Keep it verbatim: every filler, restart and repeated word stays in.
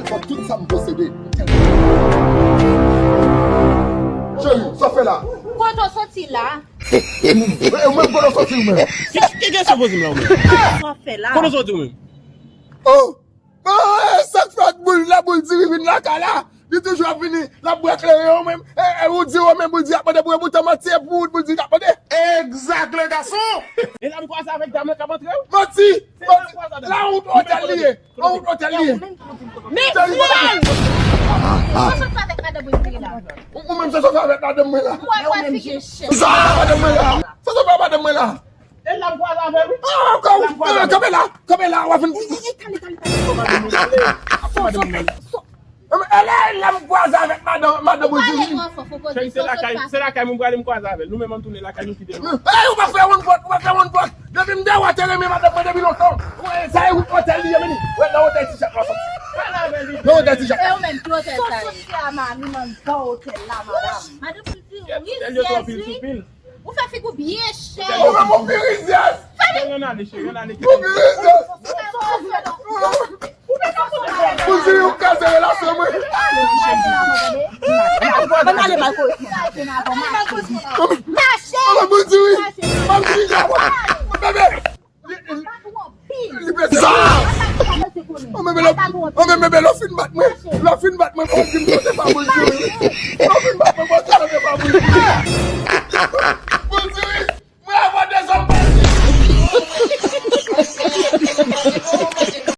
Fò tout sa m posede. Cheri, sa w fè la? Kote w soti la? E, ou menm kote w soti ou menm? Ki, ki kesyon poze m la ou menm? Sa w fè la? Kote w soti ou menm? Oh! Oh, e sa k fè boul la, boul diri vin lakay la? Li toujou ap vini, l ap bwè kleren ou menm. E, e, ou di ou menm, boul diri ap mande pou yon bouton manti, e pou ou, boul diri ap mande. Exact, le garçon! E la m kwaze avèk dam nan k ap antre wi. Manti! Manti! La wout otèl li ye. Yon wout otèl li ye. Men Dylan! Sa w fè avèk madanm mwen la? Ou, ou menm sa w fè avèk madanm mwen la? Sa w fè avèk madanm mwen la? Sa w fè avèk madanm mwen la? E la m kwaze avè l wi. Ah, kanpe la, kanpe la, w ap vin. Elè, la m kwaze avèk madan, madan Bondye. Cheri, se lakay, se lakay mwen prale m kwaze avè l. Nou menm ann tounen lakay nou kite l. Ey, ou pa fè wonn vòt, ou pa fè wonn vòt. Depi m te wè te renmen madan mwen depi lontan. Sa e wout otèl li ye, men li. Wè nan otèl ti chat la sòti. Nan otèl ti chat. E ou menm ki otèl sa ye? Sòsyè a mami, m ann otèl la, madanm. Madanm Bondye, wi, Jezi. Ou fè figi w byen chè. Ou menm ou pi rizyèz. Cheri, ann ale, cheri, ann ale. Ou pi rizyèz. Ou di ou kraze relasyon mwen. Ann ale, Marco. Mache. Ou di wi. Ou di wi. Bebe. Li, li, li peze. Ou menm lè, ou menm lè w fin bat mwen, lè w fin bat mwen, fò w di m kote pa boul diri. Lè w fin bat mwen, fò w di kote pa boul diri.